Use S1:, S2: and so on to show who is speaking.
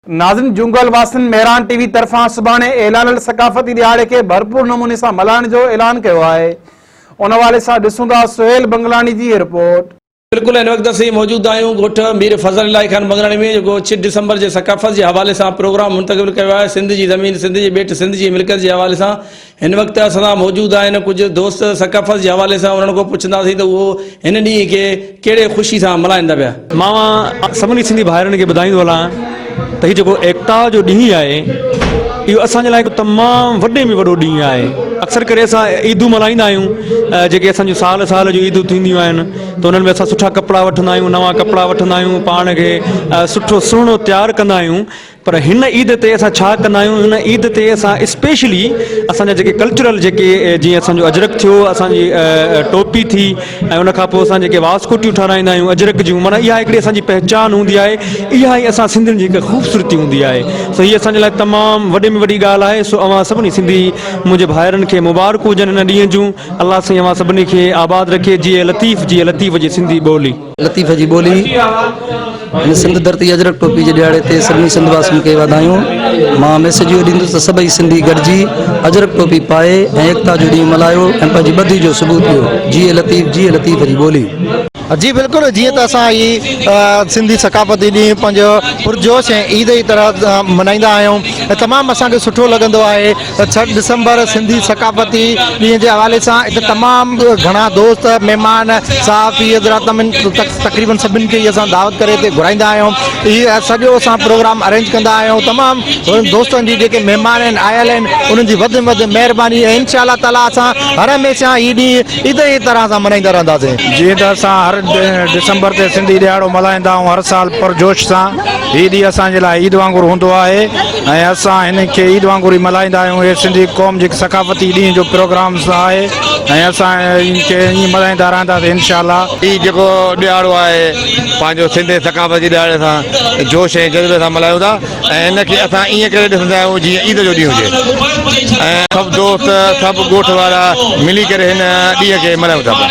S1: ناظرين جونگل واسين مهراڻ ٽي وي طرفان سڀاڻي اعلانيل ثقافتي ڏهاڙي کي ڀرپور نموني سان ملهائڻ جو اعلان ڪيو آهي ان حوالي سان ڏسون ٿا سهيل بنگلاڻي جي هي رپورٽ.
S2: بلڪل هن وقت اسين موجود آهيون ڳوٺ مير فضل الاهي خان بنگلاڻي ۾ جيڪو ڇھ ڊسمبر جي ثقافت جي حوالي سان پروگرام منتقل ڪيو آهي سنڌ جي زمين سنڌ جي ٻيٽ سنڌ جي ملڪيت جي حوالي سان هن وقت اسان سان موجود آهن ڪجهه دوست ثقافت جي حوالي سان انهن کان پڇنداسين ته اهو هن ڏينهن کي ڪهڙي خوشي سان ملهائين ٿا پيا.
S3: مان اوهان سڀني سنڌي ڀائرن کي ٻڌائيندو هلان ته هي جيڪو ايڪتا جو ڏينهن آهي اهو اسان جي لاء هڪ تمام وڏي ۾ وڏو ڏينهن آهي. اڪثر ڪري اسان عيدون ملهائيندا آهيون جيڪي اسان جون سال سال جون عيدون ٿينديون آهن ته انهن ۾ اسان سٺا ڪپڙا وٺندا آهيون نوان ڪپڙا وٺندا آهيون پاڻ کي سٺو سهڻو تيار ڪندا آهيون پر هن عيد تي اسان ڇا ڪندا آهيون هن عيد تي اسان اسپيشلي اسان جا جيڪي ڪلچرل جيڪي جيئن اسان جو اجرڪ ٿيو اسان جي ٽوپي ٿي ۽ ان کان پوء اسان جيڪي واسڪوٽيون ٺهرائيندا آهيون اجرڪ جون معنيٰ اها هڪڙي اسان جي پهچان هوندي آهي اها ئي اسان سنڌين جي هڪ خوبصورتي هوندي آهي سو هي اسان جي لاء تمام وڏي ۾ وڏي ڳالهه آهي سو اوهان سڀني سنڌي منهنجي ڀائرن کي مبارڪون هجن هن ڏينهن جون الله سائين اوهان سڀني کي آباد رکي جيئي لطيف جيئي لطيف جي سنڌي ٻولي.
S4: لطيف جي ٻولي هن سنڌ ڌرتي اجرڪ ٽوپي جي ڏهاڙي تي سڀني سنڌ واسين کي واڌايون. مان ميسيج اهو ڏيندس ته سڀئي سنڌي گڏجي اجرڪ ٽوپي پائي ۽ ايڪتا جو ڏينهن ملهايو ۽ پنهنجي ٻڌي جو ثبوت ڏيو. جيئي لطيف جيئي لطيف جي ٻولي.
S5: جي بلڪل جيئن ته اسان هي سنڌي ثقافتي ڏينهن پنهنجو پرجوش ۽ عيد جي طرح ملهائيندا آهيون ۽ تمام اسان کي سٺو لڳندو آهي ته ڇهه ڊسمبر سنڌي ثقافتي ڏينهن جي حوالي سان هتي تمام گهڻا دوست مهمان صحافي حضرات تقريبن سڀني کي اسان دعوت ڪري هتي گهرائيندا آهيون هي سڄو اسان پروگرام ارينج ڪندا آهيون تمام دوستن جي جيڪي مهمان آهن آيل آهن انهن جي وڌ ۾ وڌ مهرباني ۽ انشاء الله تعالي اسان هر هميشه هي ڏينهن عيد جي طرح سان ملهائيندا رهنداسين.
S6: جيئن ته اسان هر ڊسمبر تي سنڌي ڏهاڙو ملهائيندا آهيون هر سال پرجوش سان هي ڏينهن اسان جي لاء عيد وانگر هوندو آهي ۽ اسان هن کي عيد وانگر ئي ملهائيندا آهيون هي سنڌي قوم جي ثقافتي ڏينهن جو پروگرام آهي ۽ اسان ان کي ائين ملهائيندا رهنداسين انشاء الله.
S7: هي جيڪو ڏهاڙو آهي پنهنجو سنڌي ثقافت جي ڏهاڙي سان جوش ۽ جذبي سان ملهايون ٿا ۽ هن کي اسان ائين ڪري ڏسندا آهيون جيئن عيد جو ڏينهن هجي ۽ سڀ دوست سڀ ڳوٺ وارا ملي ڪري هن ڏينهن کي ملهايون ٿا پيا.